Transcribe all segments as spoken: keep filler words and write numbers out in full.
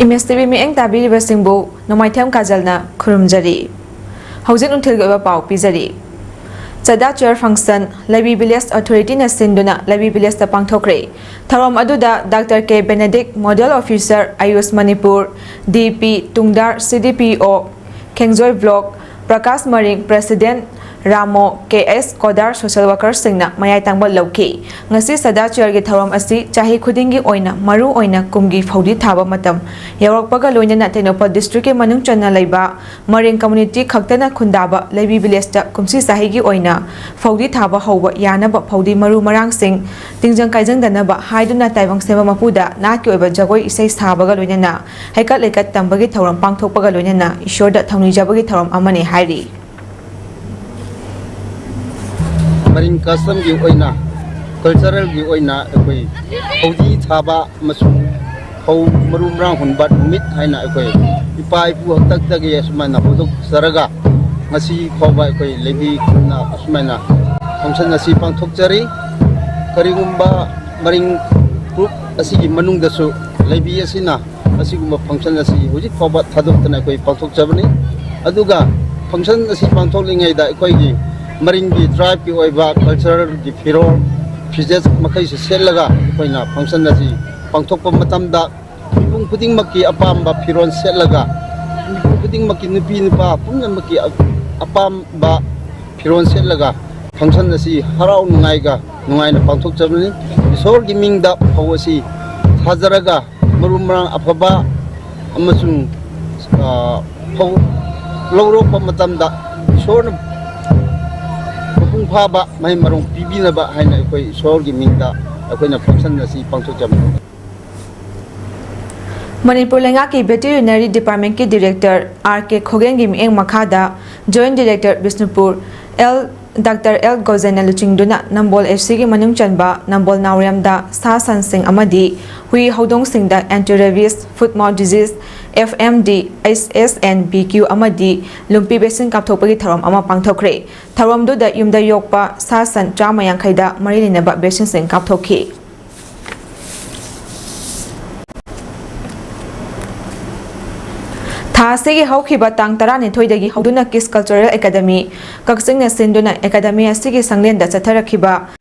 Image TV ꯃꯤꯠꯌꯦꯡ ꯇꯥꯕꯤꯔꯤꯕꯁꯤꯡꯕꯨ ꯅꯣꯡꯃꯥꯏꯊꯦꯝ ꯀꯥꯖꯜꯅ ꯈꯨꯔꯨꯝꯖꯔꯤ꯫ ꯍꯧꯖꯤꯛ ꯅꯨꯡꯊꯤꯜꯒꯤ ꯑꯣꯏꯕ ꯄꯥꯎ ꯄꯤꯖꯔꯤ꯫ ꯆꯥꯗꯥ ꯆꯤꯌꯔ ꯐꯪꯁꯟ, ꯂꯩꯕꯤ ꯚꯤꯂꯦꯖ ꯑꯣꯊꯣꯔꯤꯇꯤꯅ ꯁꯤꯟꯗꯨꯅ ꯂꯩꯕꯤ ꯚꯤꯂꯦꯖꯇ ꯄꯥꯡꯊꯣꯛꯈ꯭ꯔꯦ꯫ ꯊꯧꯔꯝ ꯑꯗꯨꯗ ꯗꯥꯛꯇꯔ ꯀꯦ ꯕꯦꯅꯦꯗꯤꯛ, ꯃꯣꯗꯦꯜ ꯑꯣꯐꯤꯁꯔ ꯑꯥꯌꯨꯁ ꯃꯅꯤꯄꯨꯔ, ꯗꯤ ꯄꯤ ꯇꯨꯡꯗꯥꯔ, ꯁꯤ ꯗꯤ ꯄꯤ ꯑꯣ, ꯈꯦꯡꯖꯣꯏ ꯕ꯭ꯂꯣꯛ, ꯄ꯭ꯔꯀꯥꯁ ꯃꯔꯤꯡ, ꯄ꯭ꯔꯦꯁꯤꯗꯦꯟꯠ ꯔꯥꯃꯣ, ꯀꯦ ꯑꯦꯁ ꯀꯣꯗꯥꯔ, ꯁꯣꯁꯦꯜ ꯋꯥꯔꯀꯔꯁꯤꯡꯅ ꯃꯌꯥꯏ ꯇꯥꯡꯕ ꯂꯧꯈꯤ꯫ ꯉꯁꯤ ꯆꯥꯗꯥ ꯆꯤꯌꯔꯒꯤ ꯊꯧꯔꯝ ꯑꯁꯤ ꯆꯍꯤ ꯈꯨꯗꯤꯡꯒꯤ ꯑꯣꯏꯅ ꯃꯔꯨ ꯑꯣꯏꯅ ꯀꯨꯝꯒꯤ ꯐꯧꯗꯤ ꯊꯥꯕ ꯃꯇꯝ ꯌꯧꯔꯛꯄꯒ ꯂꯣꯏꯅꯅ ꯇꯦꯡꯅꯧꯄꯜ ꯗꯤꯁꯇ꯭ꯔꯤꯛꯀꯤ ꯃꯅꯨꯡ ꯆꯟꯅ ꯂꯩꯕ ꯃꯔꯤꯡ ꯀꯝꯃ꯭ꯌꯨꯅꯤꯇꯤ ꯈꯛꯇꯅ ꯈꯨꯟꯗꯥꯕ ꯂꯩꯕꯤ ꯚꯤꯂꯦꯖꯇ ꯀꯨꯝꯁꯤ ꯆꯍꯤꯒꯤ ꯑꯣꯏꯅ ꯐꯧꯗꯤ ꯊꯥꯕ ꯍꯧꯕ ꯌꯥꯅꯕ ꯐꯧꯗꯤ ꯃꯔꯨ ꯃꯔꯥꯡꯁꯤꯡ ꯇꯤꯡꯖꯪ ꯀꯥꯏꯖꯪꯗꯅꯕ ꯍꯥꯏꯗꯨꯅ ꯇꯥꯏꯕꯪ ꯁꯦꯝꯕ ꯃꯄꯨꯗ ꯅꯥꯠꯀꯤ ꯑꯣꯏꯕ ꯖꯒꯣꯏ ꯏꯁꯩ ꯁꯥꯕꯒ ꯂꯣꯏꯅꯅ ꯍꯩꯀꯠ ꯂꯩꯀꯠ ꯇꯝꯕꯒꯤ ꯊꯧꯔꯝ ꯄꯥꯡꯊꯣꯛꯄꯒ ꯂꯣꯏꯅꯅ ꯏꯁꯣꯔꯗ ꯊꯧꯅꯤꯖꯕꯒꯤ ꯊꯧꯔꯝ ꯑꯃꯅꯤ ꯍꯥꯏꯔꯤ꯫ ꯃꯔꯤꯡ ꯀꯁꯇꯝꯒꯤ ꯑꯣꯏꯅ, ꯀꯜꯆꯔꯦꯜꯒꯤ ꯑꯣꯏꯅ ꯑꯩꯈꯣꯏ ꯐꯧꯗꯤ ꯊꯥꯕ ꯑꯃꯁꯨꯡ ꯐꯧ ꯃꯔꯨ ꯃꯔꯥꯡ ꯍꯨꯟꯕ ꯅꯨꯃꯤꯠ ꯍꯥꯏꯅ ꯑꯩꯈꯣꯏ ꯏꯄꯥ ꯏꯄꯨ ꯍꯥꯛꯇꯛꯇꯒꯤ ꯑꯁꯨꯃꯥꯏꯅ ꯍꯧꯗꯣꯛꯆꯔꯒ ꯉꯁꯤ ꯐꯥꯎꯕ ꯑꯩꯈꯣꯏ ꯂꯩꯕꯤ ꯈꯨꯟꯅ ꯑꯁꯨꯃꯥꯏꯅ ꯐꯪꯁꯟ ꯑꯁꯤ ꯄꯥꯡꯊꯣꯛꯆꯔꯤ꯫ ꯀꯔꯤꯒꯨꯝꯕ ꯃꯔꯤꯡ ꯒ꯭ꯔꯨꯞ ꯑꯁꯤꯒꯤ ꯃꯅꯨꯡꯗꯁꯨ ꯂꯩꯕꯤ ꯑꯁꯤꯅ ꯑꯁꯤꯒꯨꯝꯕ ꯐꯪꯁꯟ ꯑꯁꯤ ꯍꯧꯖꯤꯛ ꯐꯥꯎꯕ ꯊꯥꯗꯣꯛꯇꯅ ꯑꯩꯈꯣꯏ ꯄꯥꯡꯊꯣꯛꯆꯕꯅꯤ꯫ ꯑꯗꯨꯒ ꯐꯪꯁꯟ ꯑꯁꯤ ꯄꯥꯡꯊꯣꯛꯂꯤꯉꯩꯗ ꯑꯩꯈꯣꯏꯒꯤ ꯃꯔꯤꯡꯒꯤ ꯇ꯭ꯔꯥꯏꯕꯀꯤ ꯑꯣꯏꯕ ꯀꯜꯆꯔꯦꯜꯒꯤ ꯐꯤꯔꯣꯜ, ꯐꯤꯖꯦꯠ ꯃꯈꯩꯁꯨ ꯁꯦꯠꯂꯒ ꯑꯩꯈꯣꯏꯅ ꯐꯪꯁꯟ ꯑꯁꯤ ꯄꯥꯡꯊꯣꯛꯄ ꯃꯇꯝꯗ ꯃꯤꯄꯨꯝ ꯈꯨꯗꯤꯡꯃꯛꯀꯤ ꯑꯄꯥꯝꯕ ꯐꯤꯔꯣꯜ ꯁꯦꯠꯂꯒ, ꯃꯤꯄꯨꯝ ꯈꯨꯗꯤꯡꯃꯛꯀꯤ ꯅꯨꯄꯤ ꯅꯨꯄꯥ ꯄꯨꯝꯅꯃꯛꯀꯤ ꯑꯄꯥꯝꯕ ꯐꯤꯔꯣꯜ ꯁꯦꯠꯂꯒ ꯐꯪꯁꯟ ꯑꯁꯤ ꯍꯔꯥꯎ ꯅꯨꯡꯉꯥꯏꯒ ꯅꯨꯡꯉꯥꯏꯅ ꯄꯥꯡꯊꯣꯛꯆꯕꯅꯤ꯫ ꯏꯁꯣꯔꯒꯤ ꯃꯤꯡꯗ ꯐꯧ ꯑꯁꯤ ꯊꯥꯖꯔꯒ ꯃꯔꯨ ꯃꯔꯥꯡ ꯑꯐꯕ ꯑꯃꯁꯨꯡ, ꯑ, ꯐꯧ ꯂꯧꯔꯛꯄ ꯃꯇꯝꯗ ꯏꯁꯣꯔꯅ ꯃꯄꯨꯡ ꯐꯥꯕ ꯃꯍꯩ ꯃꯔꯣꯡ ꯄꯤꯕꯤꯅꯕ ꯍꯥꯏꯅ ꯑꯩꯈꯣꯏ ꯏꯁꯣꯔꯒꯤ ꯃꯤꯡꯗ ꯑꯩꯈꯣꯏꯅ ꯐꯪꯁꯟ ꯑꯁꯤ ꯄꯥꯡꯊꯣꯛꯆꯕꯅꯤ꯫ ꯃꯅꯤꯄꯨꯔ ꯂꯩꯉꯥꯛꯀꯤ ꯚꯦꯇꯦꯔꯤꯅꯔꯤ ꯗꯤꯄꯥꯔꯠꯃꯦꯟꯠꯀꯤ ꯗꯤꯔꯦꯛꯇꯔ ꯑꯥꯔ ꯀꯦ ꯈꯣꯒꯦꯟꯒꯤ ꯃꯤꯠꯌꯦꯡ ꯃꯈꯥꯗ joint director Bishnupur L, doctor L ꯒꯣꯖꯦꯟꯅ ꯂꯨꯆꯤꯡꯗꯨꯅ ꯅꯝꯕꯣꯜ ꯑꯦꯐ ꯁꯤꯒꯤ ꯃꯅꯨꯡ ꯆꯟꯕ ꯅꯝꯕꯣꯜ ꯅꯥꯎꯔꯦꯝꯗ ꯁꯥ ꯁꯟꯁꯤꯡ ꯑꯃꯗꯤ ꯍꯨꯏ ꯍꯧꯗꯣꯡꯁꯤꯡꯗ anti rabies, foot mouth disease, F M D, H S and B Q ꯑꯃꯗꯤ ꯂꯨꯝꯄꯤ ꯚꯦꯛꯁꯤꯟ ꯀꯥꯞꯊꯣꯛꯄꯒꯤ ꯊꯧꯔꯝ ꯑꯃ ꯄꯥꯡꯊꯣꯛꯈ꯭ꯔꯦ꯫ ꯊꯧꯔꯝꯗꯨꯗ ꯌꯨꯝꯗ ꯌꯣꯛꯄ ꯁꯥ ꯁꯟ ꯆꯥꯝꯃ ꯌꯥꯡꯈꯩꯗ ꯃꯔꯤ ꯂꯩꯅꯕ ꯚꯦꯛꯁꯤꯟꯁꯤꯡ ꯀꯥꯞꯊꯣꯛꯈꯤ꯫ ꯊꯥ ꯑꯁꯤꯒꯤ ꯍꯧꯈꯤꯕ ꯇꯥꯡ ꯇꯔꯥꯅꯤꯊꯣꯏꯗꯒꯤ ꯍꯧꯗꯨꯅ ꯀꯤꯁ ꯀꯜꯆꯔꯦꯜ ꯑꯦꯀꯥꯗꯃꯤ ꯀꯛꯆꯤꯡꯅ ꯁꯤꯟꯗꯨꯅ ꯑꯦꯀꯥꯗꯃꯤ ꯑꯁꯤꯒꯤ ꯁꯪꯂꯦꯟꯗ ꯆꯠꯊꯔꯛꯈꯤꯕ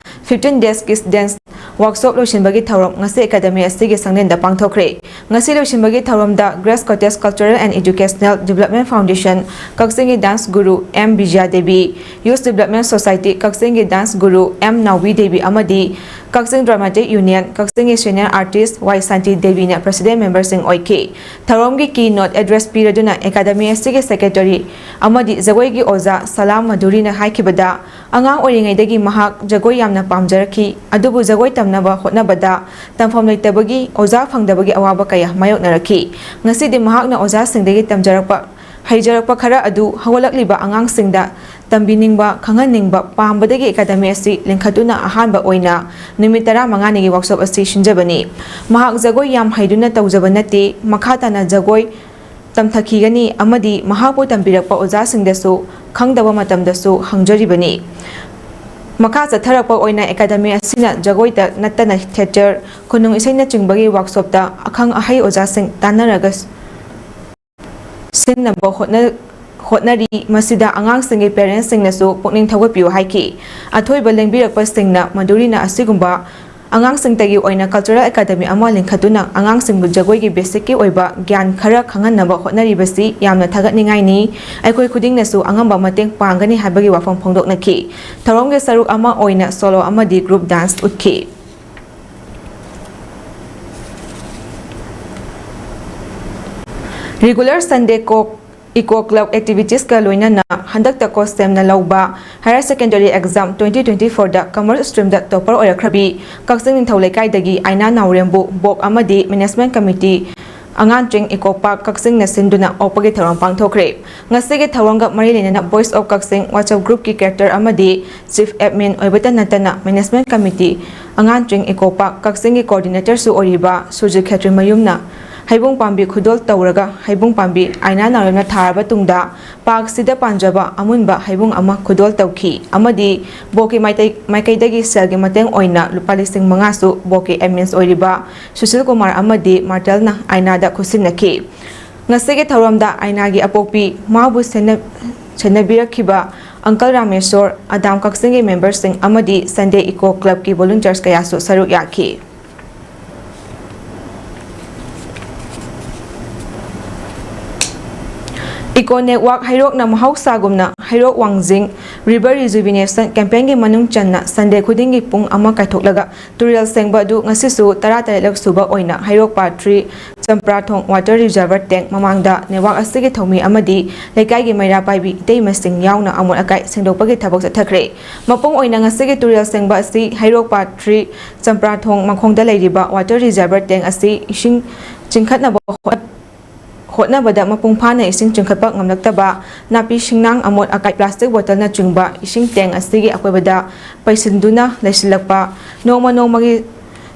fifteen days kids dance workshop ꯂꯣꯏꯁꯤꯟꯕꯒꯤ ꯊꯧꯔꯝ ꯉꯁꯤ ꯑꯦꯀꯥꯗꯃꯤ ꯑꯁꯤꯒꯤ ꯁꯪꯂꯦꯟꯗ ꯄꯥꯡꯊꯣꯛꯈ꯭ꯔꯦ꯫ ꯉꯁꯤ ꯂꯣꯏꯁꯤꯟꯕꯒꯤ ꯊꯧꯔꯝꯗ Grace Cottage Cultural and Educational Development Foundation, ꯀꯛꯆꯤꯡꯒꯤ dance guru M Bijaya Devi, Youth Development Society ꯀꯛꯆꯤꯡꯒꯤ dance guru M ꯅꯥꯎꯕꯤ ꯗꯦꯕꯤ ꯑꯃꯗꯤ ꯀꯛꯆꯤꯡ Dramatic Union ꯀꯛꯆꯤꯡꯒꯤ senior artist ꯋꯥꯏ ꯁꯥꯟꯇꯤ ꯗꯦꯕꯤꯅ president memberꯁꯤꯡ ꯑꯣꯏꯈꯤ꯫ ꯊꯧꯔꯝꯒꯤ keynote address ꯄꯤꯔꯗꯨꯅ ꯑꯦꯀꯥꯗꯃꯤ ꯑꯁꯤꯒꯤ secretary ꯑꯃꯗꯤ ꯖꯒꯣꯏꯒꯤ ꯑꯣꯖꯥ ꯁꯂꯥꯝ ꯃꯙꯨꯔꯤꯅ ꯍꯥꯏꯈꯤꯕꯗ, ꯑꯉꯥꯡ ꯑꯣꯏꯔꯤꯉꯩꯗꯒꯤ ꯃꯍꯥꯛ ꯖꯒꯣꯏ ꯌꯥꯝꯅ ꯄꯥꯝꯖꯔꯛꯈꯤ, ꯑꯗꯨꯕꯨ ꯖꯒꯣꯏ ꯇꯝꯅꯕ ꯍꯣꯠꯅꯕꯗ ꯇꯝꯐꯝ ꯂꯩꯇꯕꯒꯤ, ꯑꯣꯖꯥ ꯐꯪꯗꯕꯒꯤ ꯑꯋꯥꯕ ꯀꯌꯥ ꯃꯥꯌꯣꯛꯅꯔꯛꯈꯤ꯫ ꯉꯁꯤꯗꯤ ꯃꯍꯥꯛꯅ ꯑꯣꯖꯥꯁꯤꯡꯗꯒꯤ ꯇꯝꯖꯔꯛꯄ, ꯍꯩꯖꯔꯛꯄ ꯈꯔ ꯑꯗꯨ ꯍꯧꯒꯠꯂꯛꯂꯤꯕ ꯑꯉꯥꯡꯁꯤꯡꯗ ꯇꯝꯕꯤꯅꯤꯡꯕ, ꯈꯪꯍꯟꯅꯤꯡꯕ ꯄꯥꯝꯕꯗꯒꯤ ꯑꯦꯀꯥꯗꯃꯤ ꯑꯁꯤ ꯂꯤꯡꯈꯠꯇꯨꯅ ꯑꯍꯥꯟꯕ ꯑꯣꯏꯅ ꯅꯨꯃꯤꯠ ꯇꯔꯥꯃꯉꯥꯅꯤꯒꯤ workshop ꯑꯁꯤ ꯁꯤꯟꯖꯕꯅꯤ꯫ ꯃꯍꯥꯛ ꯖꯒꯣꯏ ꯌꯥꯝ ꯍꯩꯗꯨꯅ ꯇꯧꯖꯕ ꯅꯠꯇꯦ, ꯃꯈꯥ ꯇꯥꯅ ꯖꯒꯣꯏ ꯇꯝꯊꯈꯤꯒꯅꯤ ꯑꯃꯗꯤ ꯃꯍꯥꯛꯄꯨ ꯇꯝꯕꯤꯔꯛꯄ ꯑꯣꯖꯥꯁꯤꯡꯗꯁꯨ ꯈꯪꯗꯕ ꯃꯇꯝꯗꯁꯨ ꯍꯪꯖꯔꯤꯕꯅꯤ꯫ ꯃꯈꯥ ꯆꯠꯊꯔꯛꯄ ꯑꯣꯏꯅ ꯑꯦꯀꯥꯗꯃꯤ ꯑꯁꯤꯅ ꯖꯒꯣꯏꯇ ꯅꯠꯇꯅ theatre, ꯈꯨꯅꯨꯡ ꯏꯁꯩꯅꯆꯤꯡꯕꯒꯤ workshopꯇ ꯑꯈꯪ ꯑꯍꯩ ꯑꯣꯖꯥꯁꯤꯡ ꯇꯥꯟꯅꯔꯒ ꯁꯤꯟꯅꯕ ꯍꯣꯠꯅ-, ꯍꯣꯠꯅꯔꯤ꯫ ꯃꯁꯤꯗ ꯑꯉꯥꯡꯁꯤꯡꯒꯤ parentsꯁꯤꯡꯅꯁꯨ ꯄꯨꯛꯅꯤꯡ ꯊꯧꯒꯠꯄꯤꯌꯨ ꯍꯥꯏꯈꯤ꯫ ꯑꯊꯣꯏꯕ ꯂꯦꯡꯕꯤꯔꯛꯄꯁꯤꯡꯅ ꯃꯗꯨꯔꯤꯅ ꯑꯁꯤꯒꯨꯝꯕ ꯑꯉꯥꯡꯁꯤꯡꯇꯒꯤ ꯑꯣꯏꯅ cultural academy ꯑꯃ ꯂꯤꯡꯈꯠꯇꯨꯅ ꯑꯉꯥꯡꯁꯤꯡꯕꯨ ꯖꯒꯣꯏꯒꯤ basicꯀꯤ ꯑꯣꯏꯕ ꯒ꯭ꯌꯥꯟ ꯈꯔ ꯈꯪꯍꯟꯅꯕ ꯍꯣꯠꯅꯔꯤꯕꯁꯤ ꯌꯥꯝꯅ ꯊꯥꯒꯠꯅꯤꯡꯉꯥꯏꯅꯤ꯫ ꯑꯩꯈꯣꯏ ꯈꯨꯗꯤꯡꯅꯁꯨ ꯑꯉꯝꯕ ꯃꯇꯦꯡ ꯄꯥꯡꯒꯅꯤ ꯍꯥꯏꯕꯒꯤ ꯋꯥꯐꯝ ꯐꯣꯡꯗꯣꯛꯅꯈꯤ꯫ ꯊꯧꯔꯝꯒꯤ ꯁꯔꯨꯛ ꯑꯃ ꯑꯣꯏꯅ solo ꯑꯃꯗꯤ group dance ꯎꯠꯈꯤ꯫ Regular Sunday ꯀꯣꯛ Eco Club activitiesꯀ ꯂꯣꯏꯅꯅ ꯍꯟꯗꯛꯇ ꯀꯣ ꯁꯦꯝꯅ ꯂꯧꯕ higher secondary exam twenty twenty fourꯗ commerce streamꯗ topper ꯑꯣꯏꯔꯛꯈ꯭ꯔꯕꯤ ꯀꯛꯆꯤꯡ ꯅꯤꯡꯊꯧ ꯂꯩꯀꯥꯏꯗꯒꯤ ꯑꯥꯏꯅꯥ ꯅꯥꯎꯔꯦꯝꯕꯨ ꯕꯣꯛ ꯑꯃꯗꯤ management committee ꯑꯉꯥꯡꯆꯤꯡ Eco Park ꯀꯛꯆꯤꯡꯅ ꯁꯤꯟꯗꯨꯅ ꯑꯣꯛꯄꯒꯤ ꯊꯧꯔꯝ ꯄꯥꯡꯊꯣꯛꯈ꯭ꯔꯦ꯫ ꯉꯁꯤꯒꯤ ꯊꯧꯔꯝꯒ ꯃꯔꯤ ꯂꯩꯅꯅ Voice of Kakching WhatsApp groupꯀꯤ creator ꯑꯃꯗꯤ chief admin ꯑꯣꯏꯕꯇ ꯅꯠꯇꯅ management committee ꯑꯉꯥꯡꯆꯤꯡ Eco Park ꯀꯛꯆꯤꯡꯒꯤ coordinatorꯁꯨ ꯑꯣꯏꯔꯤꯕ ꯁꯨꯔꯖꯤꯠ ꯈꯦꯇ꯭ꯔꯤꯃꯌꯨꯝꯅ ꯍꯩꯕꯨꯡ ꯄꯥꯝꯕꯤ ꯈꯨꯗꯣꯜ ꯇꯧꯔꯒ ꯍꯩꯕꯨꯡ ꯄꯥꯝꯕꯤ ꯑꯥꯏꯅꯥ ꯅꯥꯎꯔꯦꯝꯅ ꯊꯥꯔꯕ ꯇꯨꯡꯗ parkꯁꯤꯗ ꯄꯥꯟꯖꯕ ꯑꯃꯨꯟꯕ ꯍꯩꯕꯨꯡ ꯑꯃ ꯈꯨꯗꯣꯜ ꯇꯧꯈꯤ ꯑꯃꯗꯤ ꯕꯣꯛꯀꯤ ꯃꯥꯏꯇꯩ-, ꯃꯥꯏꯀꯩꯗꯒꯤ ꯁꯦꯜꯒꯤ ꯃꯇꯦꯡ ꯑꯣꯏꯅ ꯂꯨꯄꯥ ꯂꯤꯁꯤꯡ ꯃꯉꯥꯁꯨ ꯕꯣꯛꯀꯤ admins ꯑꯣꯏꯔꯤꯕ ꯁꯨꯁꯤꯜ ꯀꯨꯃꯥꯔ ꯑꯃꯗꯤ ꯃꯥꯔꯇꯦꯜꯅ ꯑꯥꯏꯅꯥꯗ ꯈꯨꯠꯁꯤꯟꯅꯈꯤ꯫ ꯉꯁꯤꯒꯤ ꯊꯧꯔꯝꯗ ꯑꯥꯏꯅꯥꯒꯤ ꯑꯄꯣꯛꯄꯤ ꯃꯥꯕꯨ ꯁꯦꯟꯅ-, ꯁꯦꯟꯅꯕꯤꯔꯛꯈꯤꯕ ꯑꯪꯀꯜ ꯔꯥꯃꯦꯁꯣꯔ, ꯑꯗꯥꯝ ꯀꯛꯆꯤꯡꯒꯤ ꯃꯦꯝꯕꯔꯁꯤꯡ ꯑꯃꯗꯤ Sunday Eco Clubꯀꯤ volunteers ꯀꯌꯥꯁꯨ ꯁꯔꯨꯛ ꯌꯥꯈꯤ꯫ Eco Network ꯍꯩꯔꯣꯛꯅ ꯃꯍꯧꯁꯥꯒꯨꯝꯅ ꯍꯩꯔꯣꯛ ꯋꯥꯡꯖꯤꯡ River Rejuvenation Campaignꯒꯤ ꯃꯅꯨꯡ ꯆꯟꯅ Sunday ꯈꯨꯗꯤꯡꯒꯤ ꯄꯨꯡ ꯑꯃ ꯀꯥꯏꯊꯣꯛꯂꯒ ꯇꯨꯔꯦꯜ ꯁꯦꯡꯕ ꯑꯗꯨ ꯉꯁꯤꯁꯨ ꯇꯔꯥꯇꯔꯦꯠꯂꯛ ꯁꯨꯕ ꯑꯣꯏꯅ ꯍꯩꯔꯣꯛ Part three ꯆꯝꯄ꯭ꯔꯥꯊꯣꯡ Water Reservoir Tank ꯃꯃꯥꯡꯗ network ꯑꯁꯤꯒꯤ ꯊꯧꯃꯤ ꯑꯃꯗꯤ ꯂꯩꯀꯥꯏꯒꯤ ꯃꯩꯔꯥ ꯄꯥꯏꯕꯤ ꯏꯇꯩꯃꯁꯤꯡ ꯌꯥꯎꯅ ꯑꯃꯣꯠ ꯑꯀꯥꯏ ꯁꯦꯡꯗꯣꯛꯄꯒꯤ ꯊꯕꯛ ꯆꯠꯊꯈ꯭ꯔꯦ꯫ ꯃꯄꯨꯡ ꯑꯣꯏꯅ ꯉꯁꯤꯒꯤ ꯇꯨꯔꯦꯜ ꯁꯦꯡꯕ ꯑꯁꯤ ꯍꯩꯔꯣꯛ Part three ꯆꯝꯄ꯭ꯔꯥꯊꯣꯡ ꯃꯈꯣꯡꯗ ꯂꯩꯔꯤꯕ Water Reservoir Tank ꯑꯁꯤ ꯏꯁꯤꯡ ꯆꯤꯡꯈꯠꯅꯕ ꯍꯣꯠ-, ꯍꯣꯠꯅꯕꯗ ꯃꯄꯨꯡ ꯐꯥꯅ ꯏꯁꯤꯡ ꯆꯤꯡꯈꯠꯄ ꯉꯝꯂꯛꯇꯕ, ꯅꯥꯄꯤ ꯁꯤꯡꯅꯥꯡ, ꯑꯃꯣꯠ ꯑꯀꯥꯏ, plastic bottleꯅꯆꯤꯡꯕ ꯏꯁꯤꯡ tank ꯑꯁꯤꯒꯤ ꯑꯀꯣꯏꯕꯗ ꯄꯩꯁꯤꯟꯗꯨꯅ ꯂꯩꯁꯤꯜꯂꯛꯄ, ꯅꯣꯡꯃ ꯅꯣꯡꯃꯒꯤ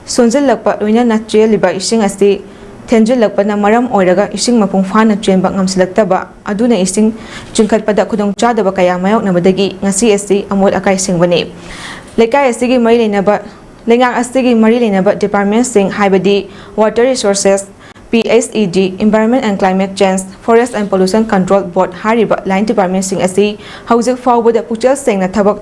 ꯁꯣꯟꯖꯤꯜꯂꯛꯄ, ꯂꯣꯏꯅꯅ ꯆꯦꯜꯂꯤꯕ ꯏꯁꯤꯡ ꯑꯁꯤ ꯊꯦꯟꯖꯤꯜꯂꯛꯄꯅ ꯃꯔꯝ ꯑꯣꯏꯔꯒ ꯏꯁꯤꯡ ꯃꯄꯨꯡ ꯐꯥꯅ ꯆꯦꯟꯕ ꯉꯝꯁꯤꯜꯂꯛꯇꯕ ꯑꯗꯨꯅ ꯏꯁꯤꯡ ꯆꯤꯡꯈꯠꯄꯗ ꯈꯨꯗꯣꯡꯆꯥꯗꯕ ꯀꯌꯥ ꯃꯥꯌꯣꯛꯅꯕꯗꯒꯤ ꯉꯁꯤ ꯑꯁꯤ ꯑꯃꯣꯠ ꯑꯀꯥꯏ ꯁꯦꯡꯕꯅꯤ꯫ ꯂꯩꯀꯥꯏ ꯑꯁꯤꯒꯤ ꯃꯔꯤ ꯂꯩꯅꯕ, ꯂꯩꯉꯥꯛ ꯑꯁꯤꯒꯤ ꯃꯔꯤ ꯂꯩꯅꯕ departmentꯁꯤꯡ, ꯍꯥꯏꯕꯗꯤ Water Resources, P H E D, Environment and Climate Change, Forest and Pollution Control Board ꯍꯥꯏꯔꯤꯕ line departmentꯁꯤꯡ ꯑꯁꯤ ꯍꯧꯖꯤꯛ ꯐꯥꯎꯕꯗ ꯄꯨꯛꯆꯦꯜ ꯁꯦꯡꯅ ꯊꯕꯛ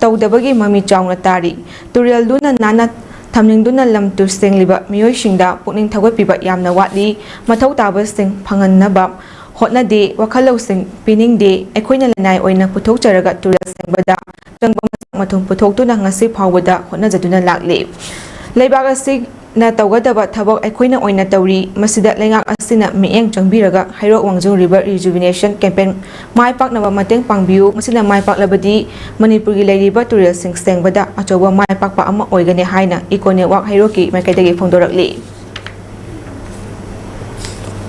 ꯇꯧꯗꯕꯒꯤ ꯃꯃꯤ ꯆꯥꯎꯅ ꯇꯥꯔꯤ꯫ ꯇꯨꯔꯦꯜ ꯂꯨꯅ ꯅꯥꯟꯅ ꯊꯝꯅꯤꯡꯗꯨꯅ ꯂꯝ ꯇꯨ ꯁꯦꯡꯂꯤꯕ ꯃꯤꯑꯣꯏꯁꯤꯡꯗ ꯄꯨꯛꯅꯤꯡ ꯊꯧꯒꯠꯄꯤꯕ ꯌꯥꯝꯅ ꯋꯥꯠꯂꯤ꯫ ꯃꯊꯧ ꯇꯥꯕꯁꯤꯡ ꯐꯪꯍꯟꯅꯕ ꯍꯣꯠꯅꯗꯦ, ꯋꯥꯈꯜ ꯂꯧꯁꯤꯡ ꯄꯤꯅꯤꯡꯗꯦ꯫ ꯑꯩꯈꯣꯏꯅ ꯂꯅꯥꯏ ꯑꯣꯏꯅ ꯄꯨꯊꯣꯛꯆꯔꯒ ꯇꯨꯔꯦꯜ ꯁꯦꯡꯕꯗ ꯑꯆꯪꯕ ꯃꯁꯛ ꯃꯊꯨꯝ ꯄꯨꯊꯣꯛꯇꯨꯅ ꯉꯁꯤ ꯐꯥꯎꯕꯗ ꯍꯣꯠꯅꯖꯗꯨꯅ ꯂꯥꯛꯂꯤ꯫ ꯂꯩꯕꯥꯛ ꯑꯁꯤꯅ ꯇꯧꯒꯗꯕ ꯊꯕꯛ ꯑꯩꯈꯣꯏꯅ ꯑꯣꯏꯅ ꯇꯧꯔꯤ꯫ ꯃꯁꯤꯗ ꯂꯩꯉꯥꯛ ꯑꯁꯤꯅ ꯃꯤꯠꯌꯦꯡ ꯆꯪꯕꯤꯔꯒ ꯍꯩꯔꯣꯛ ꯋꯥꯡꯖꯤꯡ River Rejuvenation Campaign ꯃꯥꯏ ꯄꯥꯛꯅꯕ ꯃꯇꯦꯡ ꯄꯥꯡꯕꯤꯌꯨ꯫ ꯃꯁꯤꯅ ꯃꯥꯏ ꯄꯥꯛꯂꯕꯗꯤ ꯃꯅꯤꯄꯨꯔꯒꯤ ꯂꯩꯔꯤꯕ ꯇꯨꯔꯦꯜꯁꯤꯡ ꯁꯦꯡꯕꯗ ꯑꯆꯧꯕ ꯃꯥꯏ ꯄꯥꯛꯄ ꯑꯃ ꯑꯣꯏꯒꯅꯤ ꯍꯥꯏꯅ Eco Network ꯍꯩꯔꯣꯛꯀꯤ ꯃꯥꯏꯀꯩꯗꯒꯤ ꯐꯣꯡꯗꯣꯔꯛꯂꯤ꯫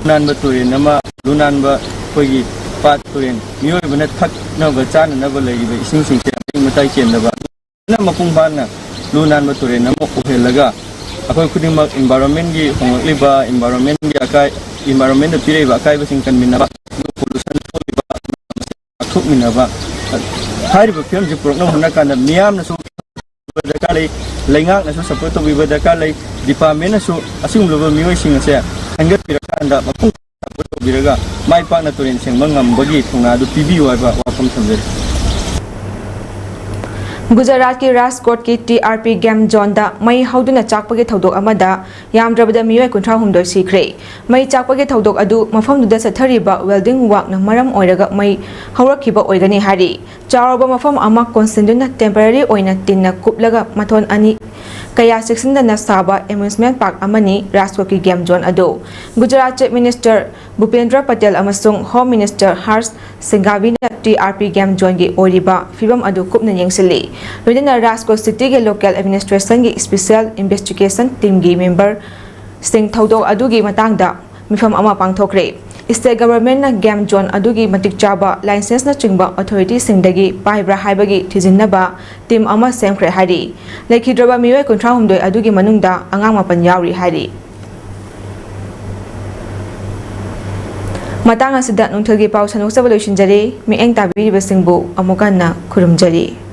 ꯅꯥꯟꯕ ꯇꯨꯔꯦꯜ ꯑꯃ, ꯂꯨ ꯅꯥꯟꯕ ꯑꯩꯈꯣꯏꯒꯤ ꯄꯥꯠ ꯇꯨꯔꯦꯜ, ꯃꯤꯑꯣꯏꯕꯅ ꯊꯛꯅꯕ ꯆꯥꯅꯅꯕ ꯂꯩꯔꯤꯕ ꯏꯁꯤꯡꯁꯤꯡꯁꯦ ꯑꯃꯤꯡ ꯃꯇꯥꯏ ꯆꯦꯟꯗꯕ, ꯐꯖꯅ ꯃꯄꯨꯡ ꯐꯥꯅ ꯂꯨ ꯅꯥꯟꯕ ꯇꯨꯔꯦꯜ ꯑꯃ ꯑꯣꯏꯍꯜꯂꯒ ꯑꯩꯈꯣꯏ ꯈꯨꯗꯤꯡꯃꯛ environmentꯀꯤ ꯍꯣꯡꯂꯛꯂꯤꯕ environmentꯀꯤ ꯑꯀꯥꯏ, environmentꯇ ꯄꯤꯔꯛꯏꯕ ꯑꯀꯥꯏꯕꯁꯤꯡ ꯀꯟꯃꯤꯟꯅꯕ, pollution ꯊꯣꯛꯂꯤꯕ ꯉꯥꯛꯊꯣꯛꯃꯤꯟꯅꯕ꯫ ꯍꯥꯏꯔꯤꯕ ꯐꯤꯕꯝꯁꯤ ꯄꯨꯔꯛꯅꯕ ꯍꯣꯠꯅ ꯀꯥꯟꯗ ꯃꯤꯌꯥꯝꯅꯁꯨ ꯗꯔꯀꯥꯔ ꯂꯩ, ꯂꯩꯉꯥꯛꯅꯁꯨ support ꯇꯧꯕꯤꯕ ꯗꯔꯀꯥꯔ ꯂꯩ, departmentꯅꯁꯨ ꯑꯁꯤꯒꯨꯝꯂꯕ ꯃꯤꯑꯣꯏꯁꯤꯡ ꯑꯁꯦ ꯈꯟꯒꯠꯄꯤꯔꯀꯥꯟꯗ ꯃꯄꯨꯡ ꯐꯥꯅ support ꯇꯧꯕ ꯇꯧꯕꯤꯔꯒ ꯃꯥꯏ ꯄꯥꯛꯅ ꯇꯨꯔꯦꯟ ꯁꯦꯡꯕ ꯉꯝꯕꯒꯤ ꯊꯧꯅꯥ ꯑꯗꯨ ꯄꯤꯕꯤꯌꯨ ꯍꯥꯏꯕ ꯋꯥꯐꯝ ꯊꯝꯖꯔꯤ꯫ ꯒꯨꯖꯔꯥꯠꯀꯤ ꯔꯥꯖꯀꯣꯠꯀꯤ ꯇꯤ ꯑꯥꯔ ꯄꯤ ꯒꯦꯝ ꯖꯣꯟꯗ ꯃꯩ ꯍꯧꯗꯨꯅ ꯆꯥꯛꯄꯒꯤ ꯊꯧꯗꯣꯛ ꯑꯃꯗ ꯌꯥꯝꯗ꯭ꯔꯕꯗ ꯃꯤꯑꯣꯏ ꯀꯨꯟꯊ꯭ꯔꯥ ꯍꯨꯝꯗꯣꯏ ꯁꯤꯈ꯭ꯔꯦ꯫ ꯃꯩ ꯆꯥꯛꯄꯒꯤ ꯊꯧꯗꯣꯛ ꯑꯗꯨ ꯃꯐꯝꯗꯨꯗ ꯆꯠꯊꯔꯤꯕ welding workꯅ ꯃꯔꯝ ꯑꯣꯏꯔꯒ ꯃꯩ ꯍꯧꯔꯛꯈꯤꯕ ꯑꯣꯏꯒꯅꯤ ꯍꯥꯏꯔꯤ꯫ ꯆꯥꯎꯔꯕ ꯃꯐꯝ ꯑꯃ ꯀꯣꯟꯁꯤꯟꯗꯨꯅ temporary ꯑꯣꯏꯅ ꯇꯤꯟꯅ ꯀꯨꯞꯂꯒ ꯃꯊꯣꯟ ꯑꯅꯤ ꯀꯌꯥ ꯆꯦꯛꯁꯤꯟꯗꯅ ꯁꯥꯕ amusement park ꯑꯃꯅꯤ ꯔꯥꯖꯀꯣꯠꯀꯤ ꯒꯦꯝ ꯖꯣꯟ ꯑꯗꯨ꯫ ꯒꯨꯖꯔꯥꯠ Chief Minister ꯚꯨꯄꯦꯟꯗ꯭ꯔ ꯄꯇꯦꯜ ꯑꯃꯁꯨꯡ Home Minister ꯍꯔꯁ ꯁꯪꯘꯚꯤꯅ ꯇꯤ ꯑꯥꯔ ꯄꯤ ꯒꯦꯝ ꯖꯣꯟꯒꯤ ꯑꯣꯏꯔꯤꯕ ꯐꯤꯕꯝ ꯑꯗꯨ ꯀꯨꯞꯅ ꯌꯦꯡꯁꯤꯜꯂꯤ꯫ ꯂꯣꯏꯅꯅ ꯔꯥꯖꯀꯣꯠ cityꯒꯤ local administrationꯒꯤ special investigation teamꯒꯤ memberꯁꯤꯡ ꯊꯧꯗꯣꯛ ꯑꯗꯨꯒꯤ ꯃꯇꯥꯡꯗ ꯃꯤꯐꯝ ꯑꯃ ꯄꯥꯡꯊꯣꯛꯈ꯭ꯔꯦ꯫ State governmentꯅ ꯒꯦꯝ ꯖꯣꯟ ꯑꯗꯨꯒꯤ ꯃꯇꯤꯛ ꯆꯥꯕ licenseꯅꯆꯤꯡꯕ authorityꯁꯤꯡꯗꯒꯤ ꯄꯥꯏꯕ꯭ꯔꯥ ꯍꯥꯏꯕꯒꯤ ꯊꯤꯖꯤꯟꯅꯕ team ꯑꯃ ꯁꯦꯝꯈ꯭ꯔꯦ ꯍꯥꯏꯔꯤ꯫ ꯂꯩꯈꯤꯗ꯭ꯔꯕ ꯃꯤꯑꯣꯏ ꯀꯨꯟꯊ꯭ꯔꯥ ꯍꯨꯝꯗꯣꯏ ꯑꯗꯨꯒꯤ ꯃꯅꯨꯡꯗ ꯑꯉꯥꯡ ꯃꯥꯄꯟ ꯌꯥꯎꯔꯤ ꯍꯥꯏꯔꯤ꯫ ꯃꯇꯥꯡ ꯑꯁꯤꯗ ꯅꯨꯡꯊꯤꯜꯒꯤ ꯄꯥꯎ ꯁꯟꯗꯣꯛꯆꯕ ꯂꯣꯏꯁꯤꯟꯖꯔꯦ꯫ ꯃꯤꯠꯌꯦꯡ ꯇꯥꯕꯤꯔꯤꯕꯁꯤꯡꯕꯨ ꯑꯃꯨꯛ ꯍꯟꯅ ꯈꯨꯔꯨꯝꯖꯔꯤ꯫